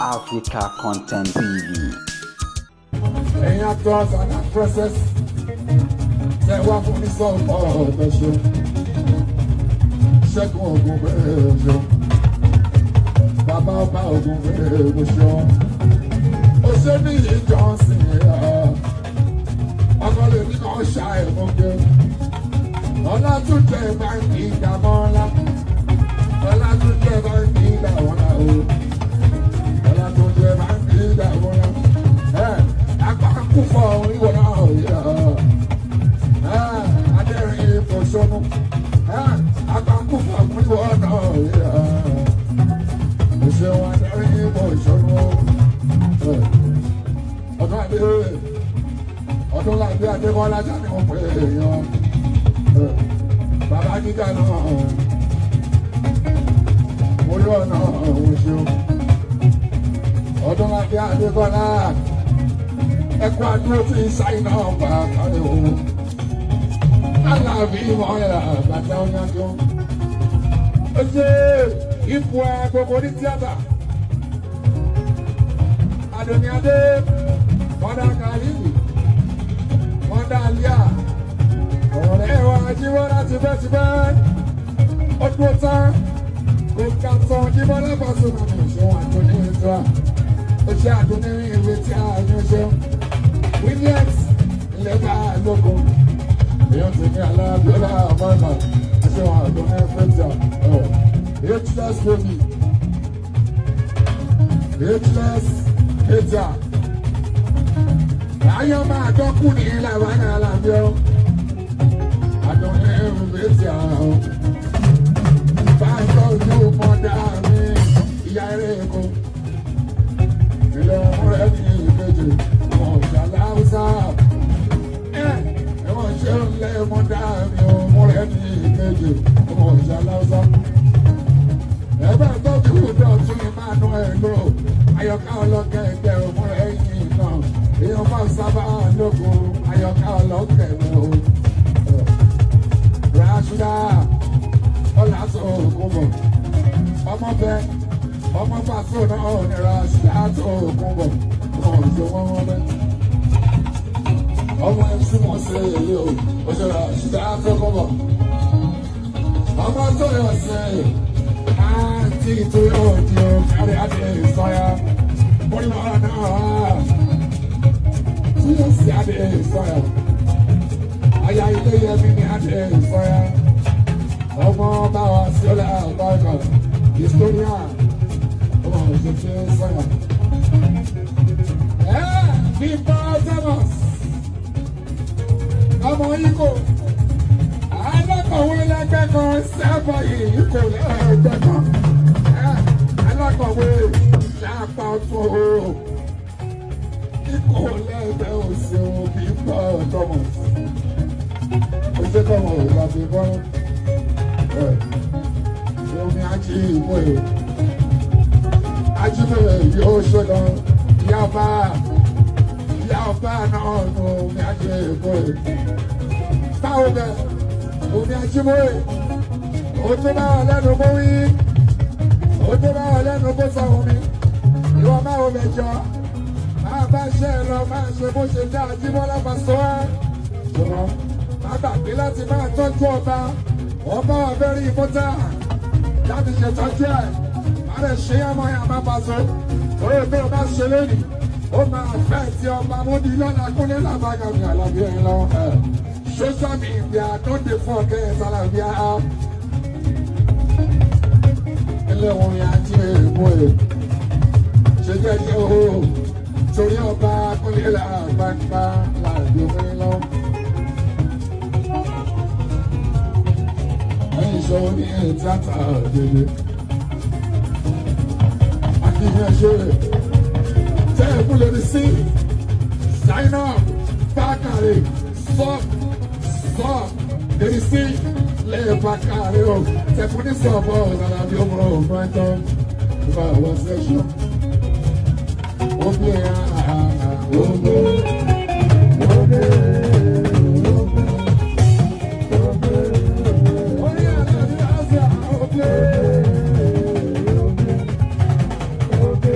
Africa Content TV. Ẹ̀yin actors and actresses tẹ wá fún mi sọ ọ̀ọ́dẹ ṣe Ṣẹ́gun Ògùn bẹ́ẹ̀ ṣe bàbá ọba Ògùn bẹ́ẹ̀ ṣe ó ṣe ní ìjọsìn ọkọ lè ní kàn ṣá ẹ̀mọ́gbẹ́ Ọlátúnjẹ báńkì ìdàmọ́lá Ọlátúnjẹ báńkì ìdàmọ́lá o Ọlátúnjẹ báńkì ìdàmọ́lá akúfọ̀ ìwọ náà yẹ adẹ́rìn ìfọ̀sọ́nù akúfọ̀ ìwọ náà yẹ òṣèwọ̀n adẹ́rìn ìfọ̀sọ́nù ọdún àdé ọdún làbí adébọ́lá jáde wọn pè é yan bàbá gíga náà mo lọ náà òṣèwọ̀n ọdún làbí adébọ́lá. Ẹkọ àdúró tí ṣáínà bá kárẹ̀ o. Aláàbí mọ́ra bàtà ọ̀yàjọ́. Ó ṣe ipò agogo ní tíátà. Àdùnní Adé, Mọ́dà Kàlílì, Mọ́dà Alíà. Ọ̀rẹ́ wa Jíbọ́lá tipẹ́tipẹ́. Ó dúró tán. Kò ká tán Jíbọ́lá Pasuma mi ṣe wọn àdùnní ìtura. Ó ṣe àdùnní ìwé tí a yàn ṣe. Williams ilẹ̀ bá lóko èèyàn ti ní alábíọ́lá àmọ́nà aṣẹ́wọ̀n àdùn ẹ̀fẹ́jà hless baby hless ẹja ayọ́ máa dọ́kùn ní ilẹ̀ wàhálà alábíọ́ àdùn ẹ̀fẹ́jà báyọ̀ ojú mọ́dá mi ìyá eré èkó ilẹ̀ ọmọ rẹ̀ ní ìkejì. Ẹ̀wọ̀n ṣe ń lé mọ́dá mi ò múrẹ́ ní ìkejì ọmọ ọ̀ṣà láwùsá. Ẹ̀bẹ̀ tọ́jú dọ̀tún Emmanuel lò Ayọ̀ká ọlọ́kẹ́ ẹgbẹ́ òmúrẹ́ yìí náà. Èèyàn máa sábà lóko Ayọ̀ká ọlọ́kẹ́ mi o. Rashida Ọlátòkúnbọ̀ ọmọ bẹ ọmọ pàṣẹ náà ní Rashida Tókúnbọ̀ ọmọ ìṣòwò wọn bẹ. Ọmọ MC mọ̀ sí èlé o, òṣèré ṣùgbọ́n afẹ́kọ̀bọ̀. Ọmọ tó yọ sí àǹtí tó yọ di o, kárí àti ìsọyà. Bọ́lá náà tó yọ sí àti ìsọyà. Aya ilé yẹmi ní àti ìsọyà. Ọmọ báwa sí ọlá àbáyọ, historia, ọmọ òṣèṣe sọyà. Ẹ bí bá Thomas ọmọ ikọ̀ alákọ̀wé lẹ́gbẹ́ kan sẹ́fọ̀ yìí kò lẹ́gbẹ́ kan alákọ̀wé lápá ọ̀tún o ikọ̀ lẹ́gbẹ́ òsì òbí bọ́ Thomas oṣù kọ̀mọ̀ òbí bọ́ omi ajíbóyè ajíbóyè yóò ṣe lọ yaba yaba náà nù omi ajíbóyè. Báwo bẹ omi ajíbóyè ó tó bá wà lẹ́nu kó wí ó tó bá wà lẹ́nu kó sọ omi ìwọ báwo bẹ jọ máa bá ṣe é lọ máa ṣe bó ṣe dá Ajíbọ́lá Pasuma ṣùgbọ́n má gbàgbé láti máa tọ́jú ọba ọba wà very important láti ṣètọ́jú ẹ̀ má lè ṣe é mọ́ yàrá Paso orí ìpín ọba ṣe lónìí ó máa fẹ́ ti ọba mọ́dí lọ́la kúnlé làbàgàmì àlàbí ẹ̀yìn lọ. Social media don't dey forget Alabia. Ilé orin àti èèmọ̀ ẹ̀ ṣe jẹ́jẹ́ o torí ọba kúnlé làbàgbà làbí orin lọ. Ẹyin ìṣòro ní tíátà délé. Akínyàn ṣe tẹ́ ẹ̀ kú lórí sí sign up bákàrè sọ́ọ̀kì. Sọ lórí sí lẹ́ẹ̀bàkàrẹ́ o tẹ̀kún ní sọ̀bọ̀ ọ̀làlàbí ọmọ ọ̀gbọ́ntàn ìfà àwọn sẹ́ṣọ̀ omi ẹ̀ omi omi omi àlàbí àṣà omi omi omi.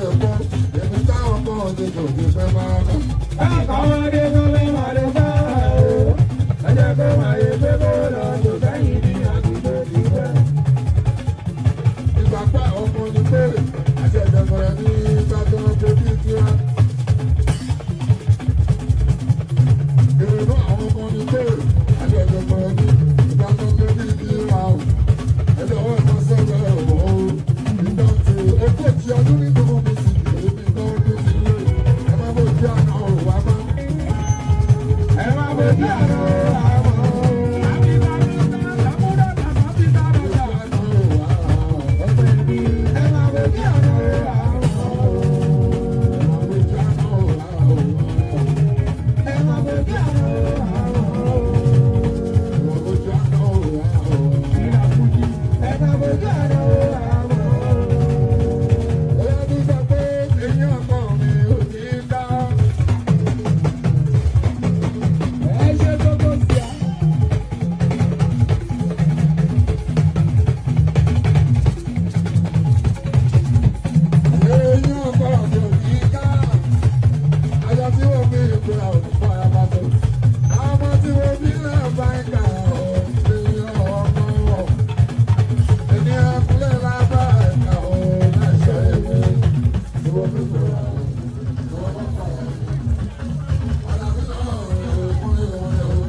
ẹ̀kọ́ èmi táwọn kan ti kò ní fẹ́ máa bá. Káwọn dé kó fẹ́ máa lè bá o. Ẹ jẹ́ kó máa yẹ pé kó lọ tó sẹ́yìn ní àdúgbò ti pẹ́. Ìgbàgbọ́ ọmọ ní pé àti ẹ̀dẹ̀gbọ̀rẹ̀ ní gbàgbọ́ tó bí tiwa. Ìrònú àwọn ọmọ ní pé àti ẹ̀dẹ̀gbọ̀rẹ̀ ní gbàgbọ́ tó bí tiwa o. Ẹ̀dọ̀wọ́ ẹ̀kọ́ sẹ́gbẹ̀ ọ̀wọ́ o. Ìgbà tí ogójì ọdún nínú omi sì èmi náà ní ti lé. Ẹ má bójú àná òwà má. Ẹ má bójú àná àwọn o. Bójú àná òwà ọ̀pẹ̀ ní. Ẹ má bójú àná àwọn o. Ẹ má bójú àná òwà ọ̀wọ́. Ẹ má bójú àná àwọn o. Ẹ má bójú àná òwà ọ̀wọ́. Ẹ má bójú àná àwọn o. Ọlọ́dún sọ pé eyín ọkọ mi ò ní ká. Ẹ ṣe gbogbo sí a. Eyín ọkọ mi ò ní ká. Aṣọ tí wọ́n fi ìgbéra òní fún ara bá tó. Àwọn ọmọ tí wọ́n fi náà bá ń kà ó eyín ọmọ wọ̀. Ènìyàn kúlẹ̀ lábá ẹ̀ka ó náà ṣe é mi. Ìwọ fi ìgbéra ìwọ bá kà ó. Àlàbí náà ò kúnlẹ̀ wọlé o.